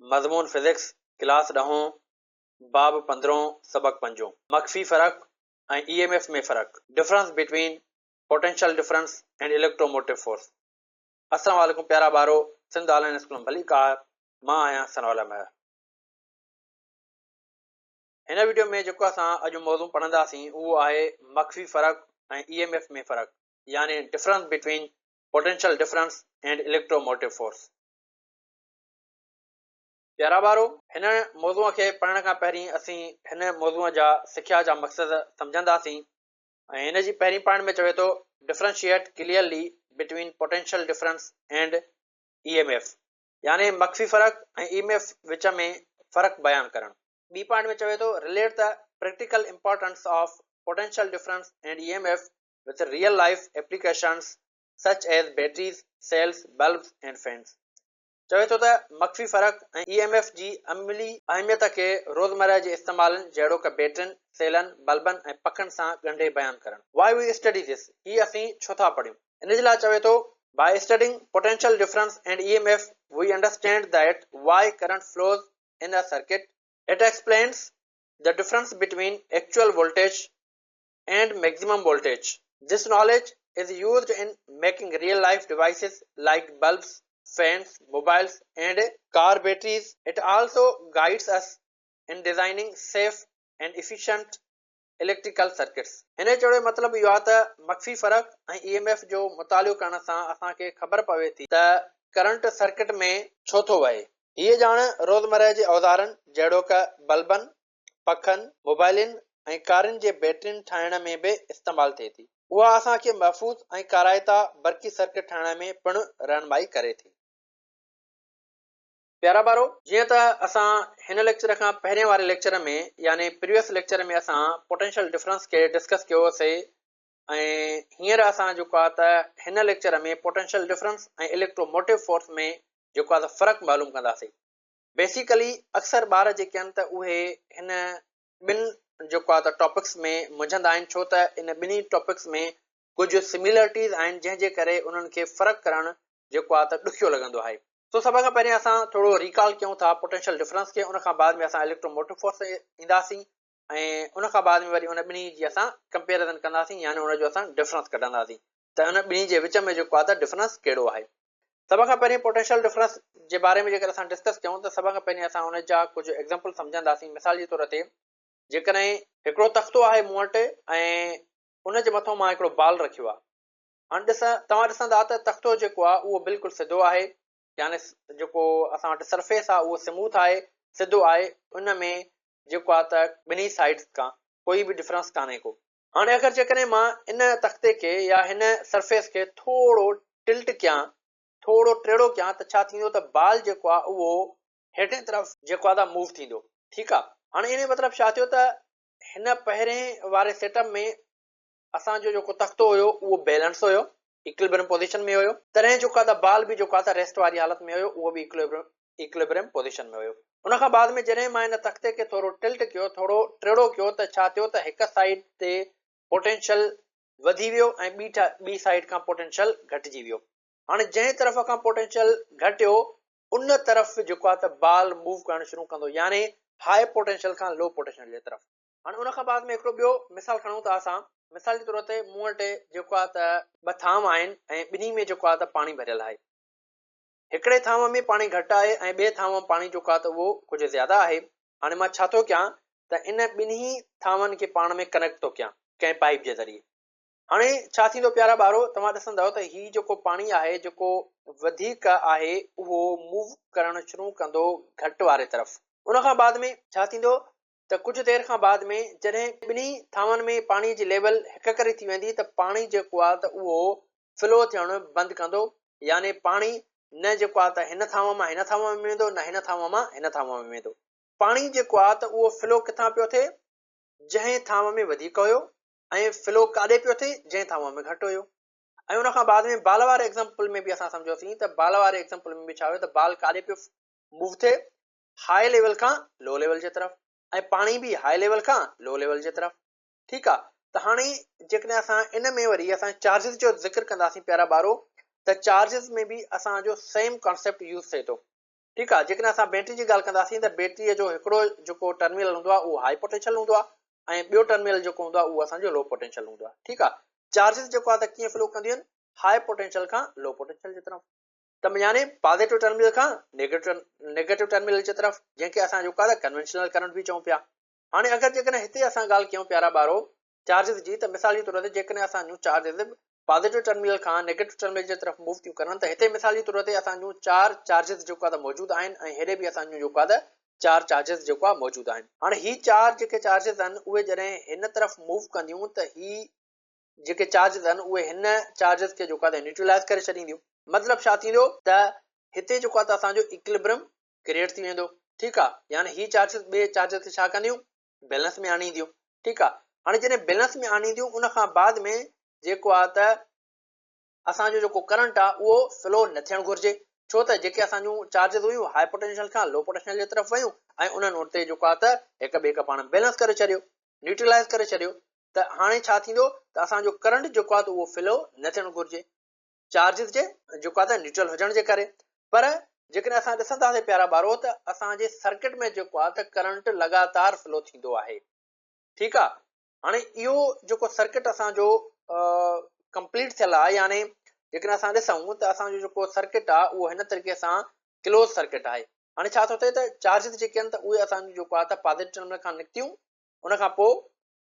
مضمون physics, class ڏهون، باب پندرهون، سبق پنجون. مخفي فرق ۽ اي ايم ايف ۾ فرق، Difference between Potential Difference and Electromotive Force. السلام عليڪم پيارا ٻارو، سنڌ آنلائن اسڪول ۾ ڀلي ڪار، مان آهيان ثناءالله مهر. هن وڊيو ۾ جيڪو اسان اڄ موضوع پڙهنداسين اهو آهي مخفي فرق ۽ اي ايم ايف ۾ فرق يعني Difference between Potential Difference and Electromotive Force. پيارا ٻارو! هن موضوع کي پڙهڻ کان پهرين اسين هن موضوع جا سکيا جا مقصد سمجهنداسين ۽ هن جي پهرين پوائنٽ ۾ چوي ٿو Differentiate clearly between potential difference and EMF يعني مخفي فرق ۽ اي ايم ايف وچ ۾ فرق بيان ڪرڻ. ٻي پوائنٽ ۾ چوي ٿو Relate the practical importance of potential difference and EMF with real life applications such as batteries, cells, bulbs and fans. چوي ٿو ته مخفي فرق ۽ اي ايم ايف جي عملي اهميت کي روزمره جي استعمالن جهڙوڪ بيٽرين، سيلن، بلبن ۽ پکن سان ڳنڍي بيان ڪرڻ. Why we study this، هي اسين ڇو ٿا پڙهيون؟ ان جي لاء چوي ٿو، By studying potential difference and EMF we understand that why current flows in a circuit. It explains the difference between actual voltage and maximum voltage. This knowledge is used in making real life devices like bulbs, fans, mobiles and car batteries. It also guides us in designing safe and efficient electrical circuits. هن جو مطلب اهو آهي ته مخفي فرق ۽ اي M F جو مطالعو ڪرڻ سان اسان کي خبر پوي ٿي ته ڪرنٽ سرڪٽ ۾ ڇو ٿو وهي. هيء ڄاڻ روزمرهه جي اوزارن جهڙوڪ بلبن، پکن، موبائلن ۽ ڪارن جي بيٽرين ٺاهڻ ۾ به استعمال ٿئي ٿي. اها اسان کي محفوظ ۽ ڪارائتا برقي سرڪٽ ٺاهڻ ۾ پڻ رهنمائي ڪري ٿي. پيارا ٻارو! جيئن ته اسان هن ليڪچر کان پهرين واري ليڪچر ۾ يعني پريويس ليڪچر ۾ اسان پوٽينشل ڊفرنس کي ڊسڪس ڪيو هوسي ۽ هينئر اسان جيڪو آهي ته هن lecture ۾ potential difference ۽ electromotive force ۾ جيڪو آهي ته فرق معلوم ڪنداسين. بيسيڪلي اڪثر ٻار جيڪي آهن ته اهي هن ٻن جيڪو آهي ته ٽاپڪس ۾ منجهندا آهن ڇو ته ان ٻنهي ٽاپڪس ۾ ڪجهه سميلرٽيز آهن جنهن جي ڪري انهن کي فرق ڪرڻ جيڪو آهي ته ڏکيو لڳندو آهي. سو سڀ کان پهرين اسان ٿورو ريڪال ڪيون ٿا پوٽينشل ڊفرنس کي ان کان بعد ۾ اسان اليڪٽرو موٽو فورس تي اينداسين ۽ ان کان بعد ۾ وري ان ٻنهي جي اسان ڪمپيرزن ڪنداسين يعني ان جو اسان ڊفرنس ڪڍنداسين ته ان ٻنهي جي وچ ۾ جيڪو آهي ته ڊفرنس ڪهڙو آهي. سڀ کان پهرين پوٽينشل ڊفرنس جي باري ۾ جيڪڏهن اسان ڊسڪس ڪيون ته سڀ کان پهرين اسان ان جا ڪجهه ايگزامپل سمجهنداسين مثال جي طور تي جيڪڏهن هڪڙو تختو آهي مون وٽ ۽ ان جي مٿو مان هڪڙو بال رکيو آهي هاڻي ڏس توهان ڏسندا ته تختو جيڪو آهي اهو بلڪل سڌو آهي يعني جيڪو اسان وٽ سرفيس آهي اهو سموٿ آهي سڌو آهي ان ۾ جيڪو آهي ته ٻنهي سائيڊز کان ڪوئي به ڊفرنس ڪانهي ڪو هاڻي اگر جيڪڏهن مان ان تختي کي يا هن سرفيس کي ٿورو ٽلٽ ڪيان، ٿورو ٽيڙو ڪيان ته ڇا ٿيندو ته بال جيڪو آهي اهو هيٺين طرف جيڪو آهي ته موو ٿيندو. ٺيڪ آهي. هاڻي ان جو مطلب ڇا ٿيو ته هن پهرين واري سيٽ اپ ۾ اسان جو جيڪو تختو هيو اهو بيلنس هيو، ايڪلبريم پوزيشن ۾ هيو، تڏهن جيڪو آهي ته بال به جيڪو آهي ته ريسٽ واري حالت ۾ هيو اهو به ايڪلبريم پوزيشن ۾ هيو. ان کان بعد ۾ جڏهن مان ان تختي کي ٿورو ٽلٽ ڪيو، ٿورو ٽيڙو ڪيو ته ڇا ٿيو ته هڪ سائيڊ تي پوٽينشل وڌي ويو ۽ ٻي ٻي سائيڊ کان پوٽينشل گهٽجي ويو. هاڻي جنهن طرف کان پوٽينشل گهٽيو ان طرف جيڪو آهي ته بال موو ڪرڻ شروع ڪندو يعني هاء پوٽينشل کان لو پوٽينشل جي طرف. هاڻي ان کان بعد ۾ هڪڙو ٻيو مثال کڻون ٿا اسان. مثال جي طور تي مون وٽ جيڪو آهي ته ٻه ٿانو آهن ۽ ٻنهي ۾ جيڪو آهي ته پاڻي ڀريل آهي. هڪڙي ٿانو ۾ پاڻي گهٽ آهي ۽ ٻئي ٿانو ۾ پاڻي جو ڪات اهو ڪجهه زياده آهي. هاڻي مان ڇا ٿو ڪيان ته ان ٻنهي ٿانون کي پاڻ ۾ ڪنيڪٽ ٿو ڪيان ڪنهن پائيپ جي ذريعي. هاڻي ڇا ٿيندو پيارا ٻارو توهان ڏسندؤ ته هي جيڪو پاڻي آهي جيڪو وڌيڪ آهي اهو موو ڪرڻ شروع ڪندو گهٽ واري طرف. ان کان بعد ۾ ڇا ٿيندو ته ڪجهه دير کان بعد ۾ جڏهن ٻنهي ٿانون ۾ پاڻي جي ليول هڪ ڪري ٿي ويندي ته پاڻي جيڪو آهي ته اهو فلو ٿيڻ بند ڪندو يعني پاڻي نه جيڪو آهي ته هن ٿانو مان هن ٿانو ۾ ويندو نه هن ٿانو مان هن ٿانو ۾ ويندو. پاڻي جيڪو آهي ته اهو فلو ڪٿان پيو ٿئي جنهن ٿانو ۾ وڌيڪ هيو ۽ فلو ڪاڏي پيو ٿئي جنهن ٿانو ۾ گهٽ هيو ۽ ان کان بعد ۾ بال واري ايگزامپل ۾ به اسان سمجهيوسين ته بال واري ايگزامپل ۾ به ڇا هيو ته بال ڪاڏي پيو موو ٿئي هاء ليول کان لو ليول جي طرف ۽ پاڻي به هاء ليول کان لو ليول جي طرف. ٺيڪ آ ته هاڻي جيڪڏهن اسان ان ۾ وري اسان چارجز جو ذڪر ڪنداسين پيارا ٻارو ته چارجز ۾ به اسان جو سيم ڪانسيپٽ يوز ٿئي ٿو. ٺيڪ آ، جيڪڏهن اسان بيٽري جي ڳالهه ڪنداسين ته بيٽري جو هڪڙو جيڪو ٽرمينل هوندو آ اهو هائي پوٽينشل هوندو آ ۽ ٻيو ٽرمينل جيڪو هوندو آ اهو اسان جو لو پوٽينشل هوندو آ. ٺيڪ آ، چارجز جيڪو آ ته ڪيئن فلو ڪنديون آهن؟ هائي پوٽينشل کان لو پوٽينشل جي طرف، ته يعني پازيٽو ٽرمينل کان نيگيٽو نيگيٽو ٽرمينل جي طرف، جنهن کي اسان جيڪو آ ته ڪنوينشنل ڪرنٽ به چئون پيا. هاڻي اگر جيڪڏهن هتي اسان ڳالهه ڪيون پيارا ٻارو چارجز جي ته مثال جي طور تي جيڪڏهن اسان جون چارجز پازيٽو ٽرمينل کان نيگيٽو ٽرمينل جي طرف موو ٿيون ڪرن ته هتي مثال جي طور تي اسان جون چار چارجز جيڪو آهي ته موجود آهن ۽ هيڏي به اسان جون جيڪو آهي ته چار چارجز جيڪو آهي موجود آهن. هاڻي هي چار جيڪي چارجز آهن اهي جڏهن هن طرف موو ڪنديون ته هي جيڪي چارجز آهن اهي هن چارجز کي جيڪو آهي ته نيوٽرلائز ڪري ڇڏينديون. مطلب ڇا ٿيندو ته هتي جيڪو آهي ته اسان جو ايڪلبرم ڪريئيٽ ٿي ويندو. ٺيڪ آهي، يعني هي چارجز ٻئي چارجز کي ڇا ڪنديون؟ بيلنس ۾ آڻينديون. ٺيڪ آ، هاڻي جڏهن بيلنس ۾ آڻينديون ان کان بعد ۾ جيڪو آ ته اسان جو جيڪو ڪرنٽ آ اهو فلو نه ٿيڻ گهرجي، ڇو ته جيڪي اسان جون چارجز هيون هائي پوٽينشل کان لو پوٽينشل جي طرف ويون ۽ انهن اتي جيڪو آ ته هڪ ٻئي کي پاڻ بيلنس ڪري ڇڏيو، نيوٽرلائز ڪري ڇڏيو، ته هاڻي ڇا ٿيندو ته اسان جو ڪرنٽ جيڪو آ ته اهو فلو نه ٿيڻ گهرجي چارجز جي جيڪو آ ته نيوٽرل هجڻ جي ڪري. پر جيڪڏهن اسان ڏسنداسين پيارا ٻارو ته اسان جي سرڪٽ ۾ جيڪو آ ته ڪرنٽ لڳاتار فلو ٿيندو آهي. ٺيڪ آ، هاڻي اهو جيڪو سرڪٽ اسان جو ڪمپليٽ ٿيل آ، يعني جيڪڏهن اسان ڏسون ته اسان جو جيڪو سرڪٽ آ اهو هن طريقي سان ڪلوز سرڪٽ آهي. هاڻي ڇا ٿو ٿئي ته چارجز جيڪي آهن ته اهي اسان جو جيڪو آ ته پازيٽو ٽرمينل کان نڪتيون، ان کان پوء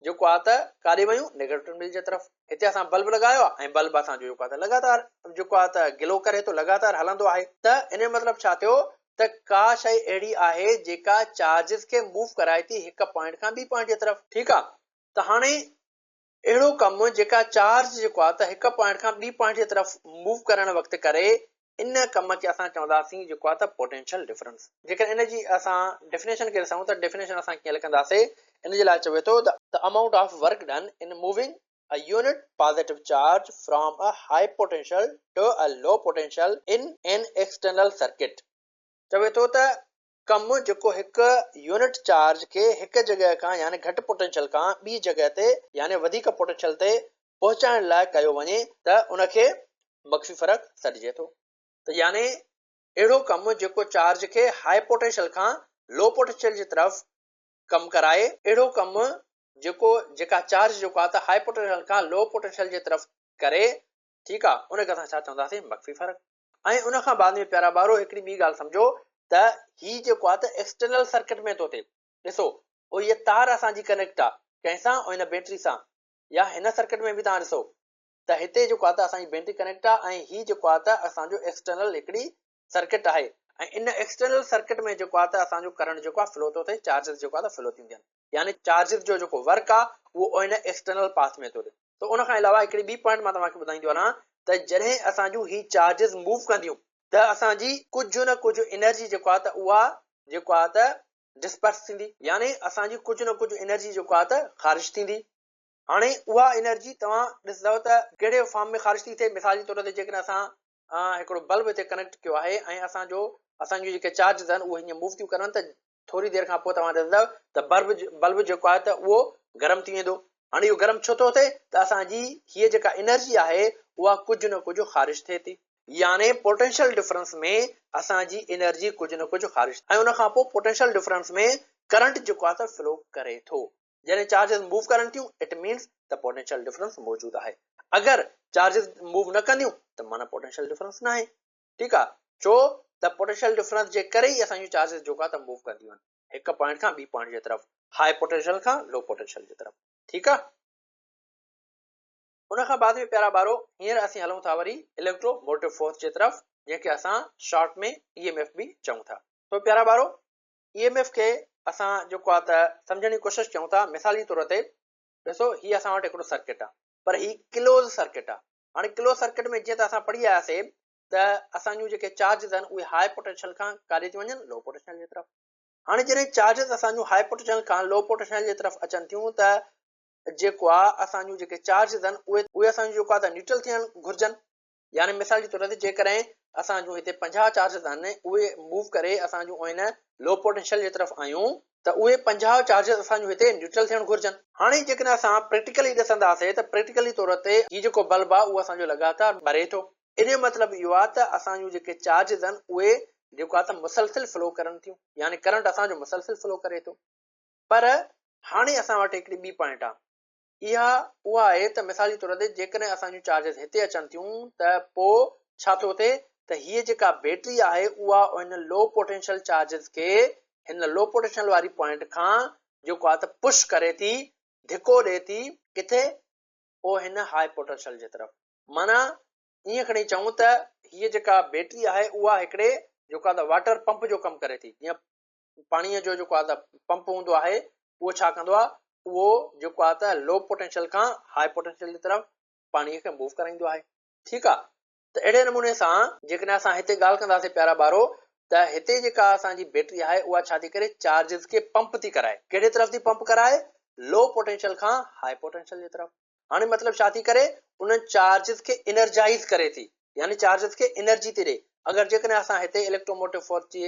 جيڪو آ ته ڪاڏي ويون؟ نيگيٽو ٽرمينل جي طرف. هتي اسان بلب لڳايو آ ۽ بلب اسان جو جيڪو آ ته لڳاتار جيڪو آ ته گلو ڪري ٿو، لڳاتار هلندو آهي. ته ان جو مطلب ڇا ٿيو ته ڪا شيء اهڙي آهي جيڪا چارجز کي موو ڪرائي ٿي هڪ پوائنٽ کان ٻي پوائنٽ جي طرف. ٺيڪ آ، ته هاڻي اهڙو ڪم جيڪا چارج جيڪو آ ته هڪ پوائنٽ کان ٻي پوائنٽ جي طرف موو ڪرڻ وقت ڪري، ان ڪم کي اسان چونداسين جيڪو آهي ته پوٽينشل ڊفرنس. جيڪڏهن ان جي اسان ڊيفينيشن کي ڏسون ته ڊيفينيشن اسان ڪيئن لکنداسين، ان جي لاء چوي ٿو ته The amount of work done in moving a unit positive charge from a high potential to a low potential in an external circuit. چوي ٿو ته ڪم جيڪو هڪ يونٽ چارج کي هڪ جڳهه کان يعني گهٽ پوٽينشل کان ٻي جڳهه تي يعني وڌيڪ پوٽينشل تي پهچائڻ لاء ڪيو وڃي ته ان کي مخفي فرق سڏجي ٿو. ته يعني اهڙو ڪم جيڪو چارج کي هاء پوٽينشل کان لو پوٽينشل جي طرف ڪم ڪرائي، اهڙو ڪم جيڪو جيڪا چارج جيڪو آهي ته هاء پوٽينشل کان لو پوٽينشل جي طرف ڪري، ٺيڪ آهي، ان کي اسان ڇا چونداسين مخفي فرق. ۽ ان کان بعد ۾ پيارا ٻارو هڪڙي ٻي ڳالهه سمجهو ته هي جيڪو آهي ته ايڪسٽرنل سرڪٽ ۾ ٿو ٿئي، ڏسو هيء تار اسان جي ڪنيڪٽ آهي ڪنهن سان هن بيٽري سان، يا هن سرڪٽ ۾ به توهان ڏسو ته هتي جيڪو آهي ته اسان جي بيٽري ڪنيڪٽ آهي ۽ هي جيڪو آهي ته اسان جو ايڪسٽرنل هڪڙي سرڪٽ آهي ۽ ان ايڪسٽرنل سرڪٽ ۾ جيڪو آهي ته اسان جو ڪرنٽ جيڪو آهي فلو ٿو ٿئي، چارجز جيڪو آهي ته فلو ٿيون ٿين، يعني چارجز جو جيڪو ورڪ آهي اهو ان ايڪسٽرنل پاٿ ۾ ٿو ٿئي. ته ان کان علاوه هڪڙي ٻي پوائنٽ مان توهان کي ٻڌائيندو هلان ته جڏهن اسان جون هي چارجز موو ڪنديون ته اسان جي ڪجهه نه ڪجهه انرجي جيڪو آهي ته اها جيڪو آهي ته ڊسپرس ٿيندي، يعني اسان جي ڪجهه نه ڪجهه انرجي جيڪو آهي ته خارج ٿيندي. هاڻي اها انرجي توهان ڏسندؤ ته ڪهڙي فارم ۾ خارج ٿي ٿئي. مثال جي طور تي جيڪڏهن اسان هڪڙو بلب هتي ڪنيڪٽ ڪيو آهي ۽ اسان جو اسان جون جيڪي چارجز آهن اهي هيئن موو ٿيون ڪرن ته ٿوري دير کان پوء توهان ڏسندؤ ته بلب بلب جيڪو آهي ته اهو گرم ٿي ويندو. هاڻي اهو گرم ڇو ٿو ٿئي ته اسان جي هيء جيڪا انرجي آهي اها ڪجهه نه ڪجهه خارج ٿئي ٿي. يعني پوٽينشل ڊفرنس ۾ اسان جي انرجي ڪجهه نه ڪجهه خارج ۽ ان کان پوء پوٽينشل ڊفرنس ۾ ڪرنٽ جيڪو آهي ته فلو ڪري ٿو. جڏهن چارجز موو ڪرن ٿيون it means ته پوٽينشل ڊفرنس موجود آهي. اگر چارجز موو نه ڪنديون ته معنيٰ پوٽينشل ڊفرنس ناهي. ٺيڪ آهي، ڇو ته پوٽينشل ڊفرنس جي ڪري ئي اسان جون چارجز جيڪو آهي ته موو ڪنديون آهن هڪ پوائنٽ کان ٻي پوائنٽ جي طرف، هاء پوٽينشل کان لو پوٽينشل جي طرف. ٺيڪ آهي. ان کان بعد ۾ پيارا ٻارو هينئر اسين هلون ٿا وري اليڪٽرو موٽو فورس جي طرف، جنهن کي اسان شارٽ ۾ اي ايم ايف به چئون ٿا. سو پيارا ٻارو اي ايم ايف کي اسان جيڪو آهي ته سمجهڻ جي ڪوشش ڪيون ٿا. مثال جي طور تي ڏسو هي اسان وٽ هڪڙو سرڪٽ آهي پر هي ڪلوز سرڪٽ آهي. هاڻي ڪلوز سرڪٽ ۾ جيئن ته اسان پڙهي آياسي ته اسان جون جيڪي چارجز آهن اهي هاء پوٽينشل کان ڪاڏي ٿيون وڃن؟ لو پوٽينشل جي طرف. هاڻي جڏهن چارجز اسان جون هاء پوٽينشل کان لو پوٽينشل جي طرف اچن ٿيون ته جيڪو آ اسان جون جيڪي چارجز آهن اهي اهي اسان جون جيڪو آ ته نيوٽرل ٿيڻ گهرجن. يعني مثال جي طور تي جيڪڏهن اسان جون هتي 50 چارجز آهن اهي موو ڪري اسان جون هن لو پوٽينشل جي طرف آيون ته اهي 50 چارجز اسان جون هتي نيوٽرل ٿيڻ گهرجن. هاڻي جيڪڏهن اسان پريڪٽيڪلي ڏسنداسين ته پريڪٽيڪلي طور تي هي جيڪو بلب آ اهو اسان جو لڳاتار ٻري ٿو. ان جو مطلب اهو آ ته اسان جون جيڪي چارجز آهن اهي جيڪو آهي ته مسلسل فلو ڪرن ٿيون يعني ڪرنٽ اسان جو مسلسل فلو ڪري ٿو. پر هاڻي اسان وٽ هڪڙي ٻي پوائنٽ آهي، اها اها آهي ته مثال جي طور تي جيڪڏهن اسان جون چارجز هتي اچن ٿيون ته پوء ڇا ٿو ٿئي ته هيء جيڪا بيٽري آهي اها ان لو پوٽينشل چارجز کي هن لو پوٽينشل واري پوائنٽ کان جيڪو آهي ته پش ڪري ٿي، ڌڪو ڏئي ٿي، ڪٿي؟ پوء هن هاء پوٽينشل جي طرف. معنيٰ ائين کڻي چئون ته هيء جيڪا بيٽري آهي اها هڪڙي جيڪو آهي ته واٽر پمپ جو ڪم ڪري ٿي، جيئن پاڻيء جو جيڪو آهي ته پمپ هوندو آهي اهو ڇا ڪندو آهي اهو جيڪو آهي ته لو پوٽينشل کان هاء پوٽينشل جي طرف پاڻيء کي موو ڪرائيندو آهي. ٺيڪ آهي ته اهڙي نموني سان جيڪڏهن اسان هتي ڳالهه ڪنداسين پيارا ٻارو ته هتي جيڪا اسان جي بيٽري آهي اها ڇا ٿي ڪري چارجز کي پمپ ٿي ڪرائي. ڪهڙي طرف ٿي پمپ ڪرائي؟ لو پوٽينشل کان هاء پوٽينشل جي طرف. هاڻي مطلب ڇا ٿي ڪري انهن چارجز کي انرجائز ڪري ٿي يعني چارجز کي انرجي ٿي ڏي. اگر جيڪڏهن اسان هتي اليڪٽروموٽو فورس جي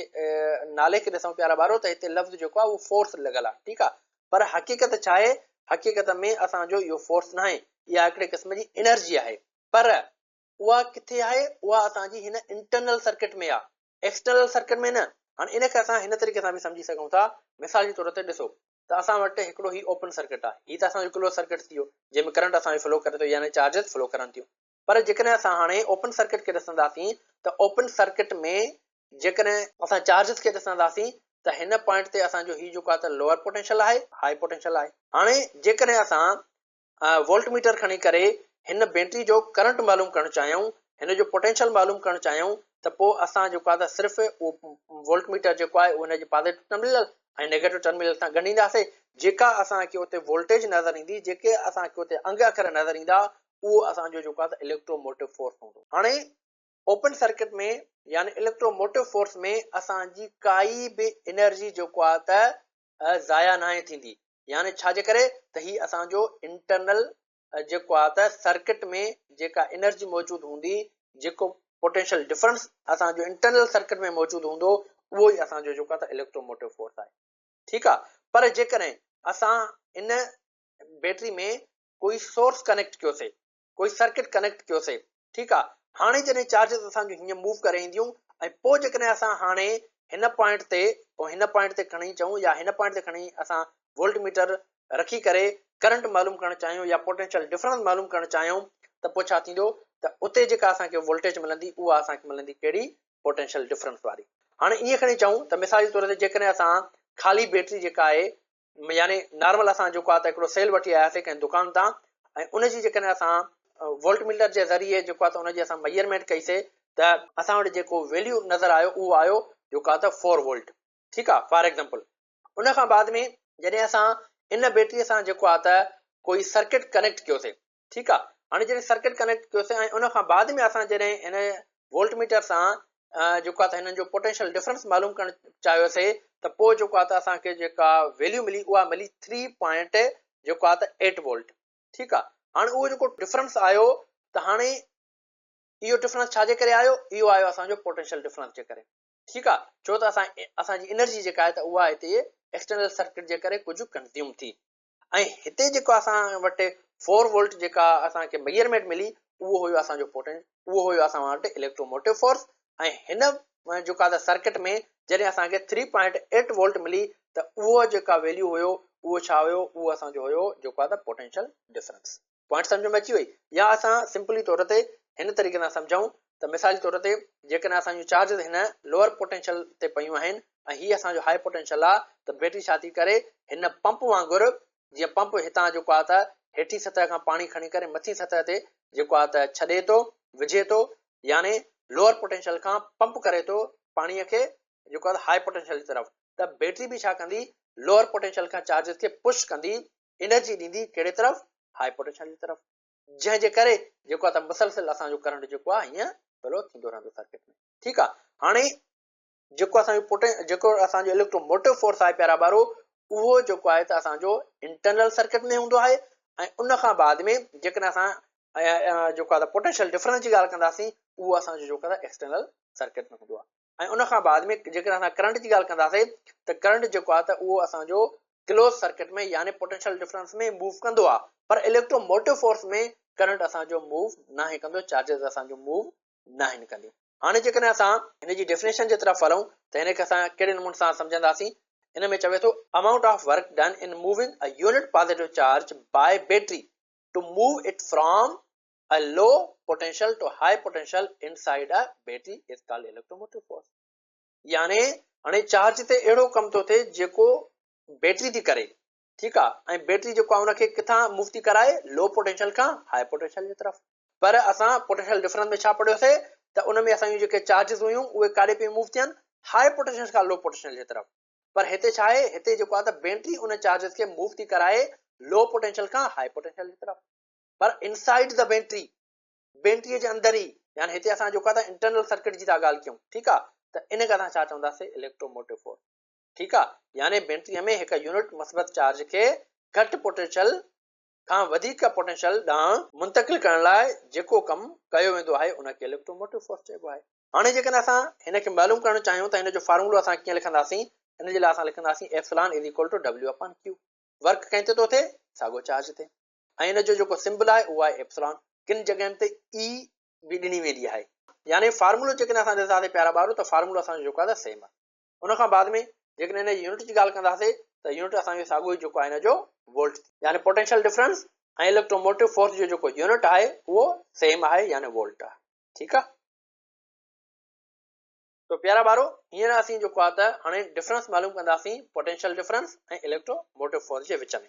نالي کي ڏسون پيارا ٻارو ته هتي لفظ جيڪو آهي اهو فورس لڳل آهي. ٺيڪ آهي پر حقيقت ڇا آهي؟ حقيقت ۾ اسان جو اهو فورس ناهي، اها هڪڙي قسم جي انرجي آهي. پر اها ڪٿي آهي؟ اها اسان جي هن انٽرنل سرڪٽ ۾ آهي، ايڪسٽرنل سرڪٽ ۾ نه. هاڻي ان کي اسان هن طريقي سان به سمجهي سگهون ٿا. مثال جي طور تي ڏسو ته اسان وٽ هڪڙو هي اوپن سرڪٽ آهي، هي ته اسان جو ڪلوز سرڪٽ ٿي ويو جنهن ۾ ڪرنٽ اسان جو فلو ڪري ٿو يعني چارجز فلو ڪرن ٿيون. پر جيڪڏهن اسان هاڻي اوپن سرڪٽ کي ڏسنداسين ته اوپن سرڪٽ ۾ جيڪڏهن اسان چارجز کي ڏسنداسين ته هن پوائنٽ تي اسان جو هي جيڪو آهي ته لوئر پوٽينشل آهي، هاء پوٽينشل آهي. هاڻي جيڪڏهن اسان وولٽ ميٽر کڻي ڪري هن بيٽري جو ڪرنٽ معلوم ڪرڻ چاهيون، هن جو پوٽينشل معلوم ڪرڻ چاهيون ته پوء اسان جيڪو آهي ته صرف اهو وولٽ ميٽر جيڪو آهي اهو هن جي پازيٽو ٽرمينل ۽ نيگيٽو ٽرمينل سان ڳنڍينداسين، جيڪا اسان کي اتي وولٽيج نظر ايندي، جيڪي اسان کي اتي انگ اکر نظر ايندا اهو اسان جو جيڪو آهي ته اليڪٽرو موٽو فورس هوندو. هاڻي اوپن سرڪٽ ۾ يعني اليڪٽرو موٽو فورس ۾ اسان جي ڪائي به انرجي جيڪو آهي ته ضايع ناهي ٿيندي يعني ڇا جي ڪري ته هي اسان جو انٽرنل جيڪو آهي ته سرڪٽ ۾ جيڪا انرجي موجود هوندي، جيڪو پوٽينشل ڊفرنس اسان جو انٽرنل سرڪٽ ۾ موجود هوندو اهو ئي اسان جو جيڪو آهي ته اليڪٽرو موٽو فورس آهي. ٺيڪ آهي پر جيڪڏهن اسان ان بيٽري ۾ ڪوئي سورس ڪنيڪٽ ڪيوسي، ڪوئي سرڪٽ ڪنيڪٽ ڪيوسي، ٺيڪ آ هاڻي جڏهن چارجز اسان جون هيئن موو ڪري اينديون ۽ پوء جيڪڏهن اسان هاڻي هن پوائنٽ تي پوء هن پوائنٽ تي کڻي چئون يا هن پوائنٽ تي کڻي اسان وولٽ ميٽر رکي ڪري ڪرنٽ معلوم ڪرڻ چاهيون يا پوٽينشل ڊفرنس معلوم ڪرڻ چاهيون ته پوء ڇا ٿيندو ته اتي جيڪا اسان کي وولٽيج ملندي اها اسان کي ملندي ڪهڙي پوٽينشل ڊفرنس واري. هاڻي ائين کڻي چئون ته مثال جي طور تي جيڪڏهن اسان خالي بيٽري جيڪا آهي يعني نارمل اسان جيڪو آهي ته هڪڙو سيل وٺي آياسي ڪنهن دڪان تان ۽ ان جي جيڪڏهن اسان وولٽ ميٽر جي ذريعي جيڪو آهي ته ان جي اسان ميئرمينٽ ڪئي سي ته اسان وٽ جيڪو ويليو نظر آيو اهو آيو جيڪو آهي ته فور وولٽ ٺيڪ آهي فار ايگزامپل ان کان بعد ۾ جڏهن اسان ان بيٽري سان جيڪو آهي ته ڪوئي سرڪٽ ڪنيڪٽ ڪيوسي ٺيڪ آ هاڻي جڏهن سرڪٽ ڪنيڪٽ ڪيوسين ۽ ان کان بعد ۾ اسان جڏهن هن وولٽ ميٽر سان جيڪو آ ته هنن جو پوٽينشل ڊفرنس معلوم ڪرڻ چاهيوسي ته پوء جيڪو آ ته اسان کي جيڪا ويليو ملي اها ملي ٿري پوائنٽ جيڪو آ ته ايٽ وولٽ ٺيڪ آ هاڻي اهو جيڪو ڊفرنس آيو ته هاڻي اهو ڊفرنس ڇا جي ڪري آيو اهو آيو اسان جو پوٽينشل ڊفرنس جي ڪري ٺيڪ آ ڇو ته اسان اسان جي انرجي جيڪا آهي ته اها هتي ايڪسٽرنل سرڪٽ جي ڪري ڪجهه ڪنزيوم ٿي ۽ هتي جيڪو اسان وٽ فور وولٽ جيڪا اسان کي ميئرمينٽ ملي اهو هيو اسان جو پوٽين اهو هيو اسان وٽ اليڪٽرو موٽو فورس ۽ هن جيڪا ته سرڪٽ ۾ جڏهن اسان کي ٿري پوائنٽ ايٽ وولٽ ملي ته اهو جيڪا ويليو هيو اهو ڇا هيو اهو اسان جو هيو جيڪو آهي ته پوٽينشل ڊفرنس. پوائنٽ سمجھ ۾ اچي وئي يا اسان سمپلي طور تي هن طريقي سان سمجھون ته مثال جي طور تي جيڪڏهن اسان جون چارجز هن لوئر پوٽينشل تي پيون آهن ۽ هي اسان جو هاء پوٽينشل آ ته بيٽري ڇا ٿي ڪري هن پمپ وانگر جيئن پمپ هتان جيڪو آ ته هيٺين سطح کان پاڻي کڻي ڪري مٿين سطح تي جيڪو آ ته ڇڏي ٿو وجهي ٿو يعني لوئر پوٽينشل کان پمپ ڪري ٿو پاڻي کي جيڪو آ ته هاء پوٽينشل جي طرف ته بيٽري به ڇا ڪندي لوئر پوٽينشل کان چارجز کي پش ڪندي انرجي ڏيندي ڪهڙي طرف هاء پوٽينشل جي طرف جنهن جي ڪري جيڪو آ ته مسلسل اسان جو ڪرنٽ جيڪو آ هيئن فلو ٿيندو رهندو سرڪٽ ۾ ٺيڪ آ هاڻي جيڪو اسان جو پوٽين جيڪو اسان جو اليڪٽرو موٽو فورس آهي پيارا ٻارو اهو جيڪو آهي ته اسان جو انٽرنل سرڪٽ ۾ هوندو آهي ۽ ان کان بعد ۾ جيڪڏهن اسان جيڪو آهي پوٽينشل ڊفرنس جي ڳالهه ڪنداسين اهو اسان جو جيڪو آهي ايڪسٽرنل سرڪٽ ۾ هوندو آهي ۽ ان کان بعد ۾ جيڪڏهن اسان ڪرنٽ جي ڳالهه ڪنداسين ته ڪرنٽ جيڪو آهي ته اهو اسان جو ڪلوز سرڪٽ ۾ يعني پوٽينشل ڊفرنس ۾ موو ڪندو آهي پر اليڪٽرو موٽو فورس ۾ ڪرنٽ اسان جو موو ناهي ڪندو چارجز اسان جو موو ناهن ڪنديون. هاڻي جيڪڏهن اسان هن جي ڊيفينيشن جي طرف هلون ته هن کي اسان ڪهڙي نموني سان سمجهنداسين؟ ان ۾ چوي ٿو amount of work done in moving a unit positive charge by battery to move it from a low potential to high potential inside a battery is called electromotive force. يعني هاڻي چارج تي اهڙو ڪم ٿو ٿئي جيڪو بيٽري ٿي ڪري، ٺيڪ آ، ۽ بيٽري جيڪو آ ان کي ڪٿان موو ٿي ڪرائي؟ لو پوٽينشل کان هاء پوٽينشل جي طرف. پر اسان پوٽينشل ڊفرنس ۾ ڇا پڙهيوسي ته ان ۾ اسان جون جيڪي چارجز هيون اهي ڪاڏي پيون موو ٿين؟ هاء پوٽينشل کان لو پوٽينشل جي طرف. پر هتي ڇا آهي؟ هتي جيڪو آ ته بيٽري ان چارجز کي موو ٿي ڪرائي لو پوٽينشل کان هاء پوٽينشل جي طرف، پر انسائيڊ the battery, بيٽريء جي اندر ئي، يعني هتي اسان جيڪو آ ته انٽرنل سرڪٽ جي ٿا ڳالهه ڪيون، ٺيڪ آ، ته ان کي اسان ڇا چونداسين؟ اليڪٽروموٽو فورس، ٺيڪ آ، يعني بيٽريء ۾ هڪ يونٽ مثبت چارج کي گهٽ پوٽينشل کان وڌيڪ پوٽينشل ڏانهن منتقل ڪرڻ لاء جيڪو ڪم ڪيو ويندو آهي ان کي اليڪٽروموٽو فورس چئبو آهي. هاڻي جيڪڏهن اسان هن کي معلوم ڪرڻ چاهيون ته هن جو فارمولو اسان ڪيئن لکنداسين؟ ان جي لاء اسان لکنداسين epsilon is equal to W upon Q. Work ڪنهن تي ٿو ٿئي؟ ساڳو چارج تي. ۽ ان جو جيڪو سمبل آهي اهو آهي ايپسلان. ڪن جڳهين تي اي به ڏني ويندي آهي. يعني فارمولو جيڪڏهن اسان ڏسنداسين پيارا ٻارو ته فارمولو اسان جو جيڪو آهي سيم آهي. ان کان بعد ۾ جيڪڏهن هن جي يونٽ جي ڳالهه ڪنداسين ته يونٽ اسان جو ساڳيو ئي جيڪو آهي هن جو وولٽ ٿي. يعني پوٽينشل ڊفرنس ۽ اليڪٽروموٽو فورس جو جيڪو يونٽ آهي اهو سيم آهي يعني وولٽ آهي. ٺيڪ آهي. تو پيارا ٻارو هينئر اسين جيڪو آهي ته هاڻي ڊفرنس معلوم ڪنداسين پوٽينشل ڊفرنس ۽ اليڪٽروموٽو فورس جي وچ ۾.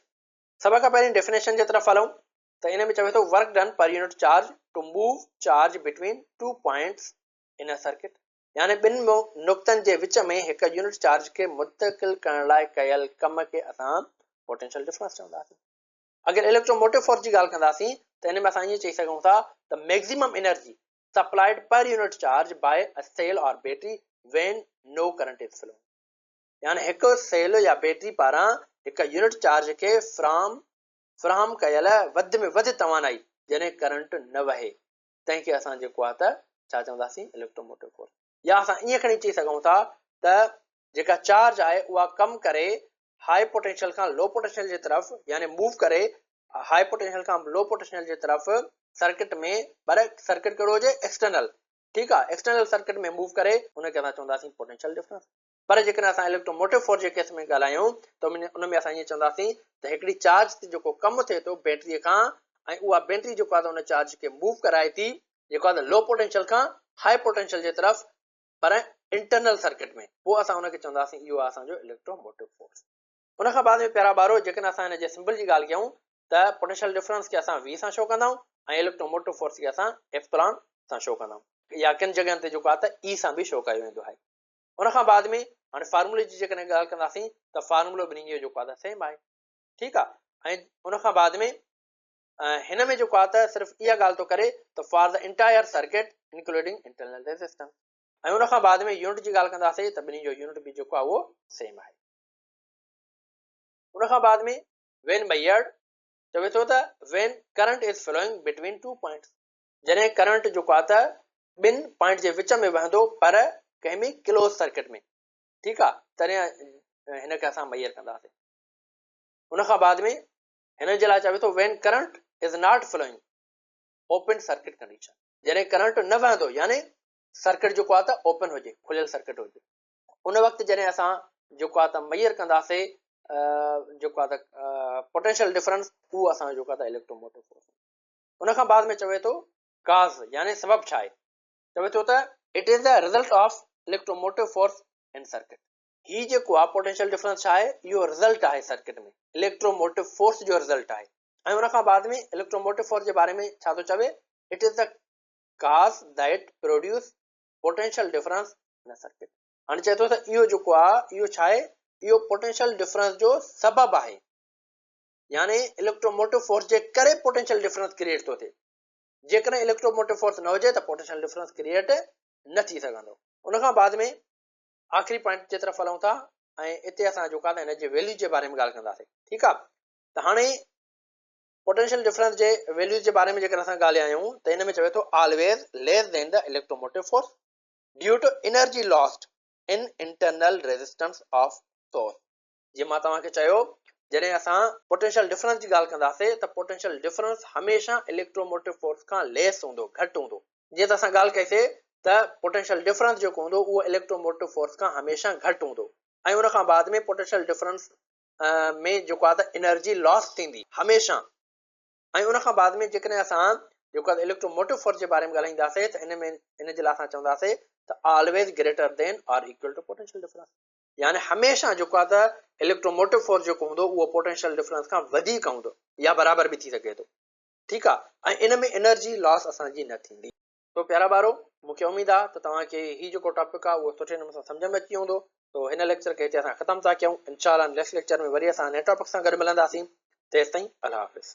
سڀ کان پهرين ڊيفينيشن جي طرف هلون ته ان ۾ چوي ٿو work done per unit charge to move charge between two points in a circuit يعني ٻن نقطن جي وچ ۾ هڪ يونٽ چارج کي منتقل ڪرڻ لاء ڪيل ڪم کي اسان پوٽينشل ڊفرنس چونداسين. اگر اليڪٽروموٽو فورس جي ڳالهه ڪنداسين ته ان ۾ اسان ائين چئي سگهون ٿا ته maximum energy supplied per unit charge by a cell or battery when no current is flowing يعني هڪ سيل يا بيٽري پاران هڪ يونٽ چارج کي فراهم ڪيل وڌ ۾ وڌ توانائي جڏهن ڪرنٽ نه وهي تنهن کي اسان جيڪو آهي ته ڇا چونداسين؟ اليڪٽروموٽو فورس. يا اسان ائين کڻي چئي سگهون ٿا ته جيڪا چارج آهي اها ڪم ڪري هاء پوٽينشل کان لو پوٽينشل جي طرف يعني موو ڪري هاء پوٽينشل کان لو پوٽينشل جي طرف سرڪٽ ۾، پر سرڪٽ ڪهڙو هجي؟ ايڪسٽرنل، ٺيڪ آهي، ايڪسٽرنل سرڪٽ ۾ موو ڪري ان کي اسان چونداسين پوٽينشل ڊفرنس. پر جيڪڏهن اسان اليڪٽروموٽو فورس جي ڪيس ۾ ڳالهايون ته ان ۾ اسان ائين چونداسين ته هڪڙي چارج تي جيڪو ڪم ٿئي ٿو بيٽري کان ۽ اها بيٽري جيڪو آهي ان چارج کي موو ڪرائي ٿي جيڪو آهي لو پوٽينشل کان هاء پوٽينشل جي طرف پر انٽرنل سرڪٽ ۾ پوء اسان ان کي چونداسين اهو آهي اسان جو اليڪٽروموٽو فورس. ان کان بعد ۾ پيارا ٻارو جيڪڏهن اسان هن جي سمبل جي ڳالهه ڪيون ته پوٽينشل ڊفرنس کي اسان وي سان شو ڪندا آهيون ۽ اليڪٽروموٽو فورس کي اسان ايپسلان سان شو ڪندا آهيون يا ڪن جڳهن تي جيڪو آهي ته اي سان به شو ڪيو ويندو آهي. ان کان بعد ۾ هاڻي فارمولي جي جيڪڏهن ڳالهه ڪنداسين ته فارمولو ٻنهي جو جيڪو آهي ته سيم آهي، ٺيڪ آهي. ۽ ان کان بعد ۾ هن ۾ جيڪو آهي ته صرف اها ڳالهه ٿو ڪري ته for the entire circuit including internal resistance. ۽ ان کان بعد ۾ يونٽ جي ڳالهه ڪنداسين ته ٻنهي جو يونٽ به جيڪو آهي اهو سيم آهي. ان کان بعد ۾ وين ميئرڊ چوي ٿو ته when current is flowing between two points, جڏهن ڪرنٽ جيڪو آهي ته ٻن پوائنٽ جي وچ ۾ وهندو پر ڪنهن ۾ ڪلوز سرڪٽ ۾، ٺيڪ آهي، تڏهن هن کي اسان ميئر ڪنداسين. ان کان بعد ۾ هن جي لاء چوي ٿو when current is not flowing open circuit condition, جڏهن ڪرنٽ نه وهندو يعني سرڪٽ جيڪو آهي ته اوپن هجي، کليل سرڪٽ هجي، ان وقت جڏهن اسان جيڪو آهي ته ميئر ڪنداسين جيڪو آهي ته پوٽينشل ڊفرنس، اهو اسان جو جيڪو آهي ته اليڪٽروموٽو فورس. ان کان بعد ۾ چوي ٿو ڪاز يعني سبب ڇا آهي؟ چوي ٿو ته it is the result of electromotive force in circuit. هي جيڪو آهي پوٽينشل ڊفرنس ڇا آهي؟ اهو رزلٽ آهي سرڪٽ ۾ اليڪٽروموٽو فورس جو رزلٽ آهي. ۽ ان کان بعد ۾ اليڪٽروموٽو فورس جي باري ۾ ڇا ٿو چوي؟ It is the cause that produce potential difference in circuit. هاڻي چئي ٿو ته اهو جيڪو آهي اهو ڇا آهي؟ اهو پوٽينشل ڊفرنس جو سبب آهي. يعني اليڪٽروموٽو فورس جي ڪري پوٽينشل ڊفرنس ڪريئيٽ ٿو ٿئي. جيڪڏهن اليڪٽروموٽو فورس نه هجي ته پوٽينشل ڊفرنس ڪريئيٽ نه ٿي سگهندو. ان کان بعد ۾ آخري پوائنٽ جي طرف هلون ٿا ۽ اتي اسان جو ڪا هن جي ويليو جي باري ۾ ڳالهه ڪنداسين. ٺيڪ آ ته هاڻي پوٽينشل ڊفرنس جي ويليوز جي باري ۾ جيڪڏهن اسان ڳالهايون ته ان ۾ چوي ٿو always less than the electromotive force due to energy lost in internal resistance of source. جيئن مان توهان کي چيو جڏهن اسان پوٽينشل ڊفرنس جي ڳالهه ڪنداسين ته پوٽينشل ڊفرنس هميشه اليڪٽروموٽو فورس کان ليس هوندو، گهٽ هوندو. جيئن ته اسان ڳالهه ڪئي سي ته پوٽينشل ڊفرنس جيڪو هوندو اهو اليڪٽروموٽو فورس کان هميشه گهٽ هوندو ۽ ان کان بعد ۾ پوٽينشل ڊفرنس ۾ جيڪو آهي ته انرجي لاس ٿيندي هميشه ۽ ان کان بعد ۾ جيڪڏهن اسان جيڪو آهي اليڪٽروموٽو فورس جي باري ۾ ڳالهائينداسين ته ان ۾ ان جي لاء اسان چونداسين ته always greater than or equal to potential difference يعني هميشه جيڪو آهي ته اليڪٽروموٽو فورس جيڪو هوندو اهو پوٽينشل ڊفرنس کان وڌيڪ هوندو يا برابر به ٿي سگهي ٿو ٺيڪ آهي ۽ ان ۾ انرجي لاس اسان جي نه ٿيندي. سو پيارا ٻارو مون کي اميد آهي ته توهان کي هي جيڪو ٽاپڪ آهي اهو سٺي نموني سان سمجهه ۾ اچي ويو هوندو. سو هن ليڪچر کي هتي اسان ختم ٿا ڪيون انشاء الله نيڪسٽ ليڪچر ۾ وري اسان نئين ٽاپڪ سان گڏ ملنداسين تيستائين الله حافظ.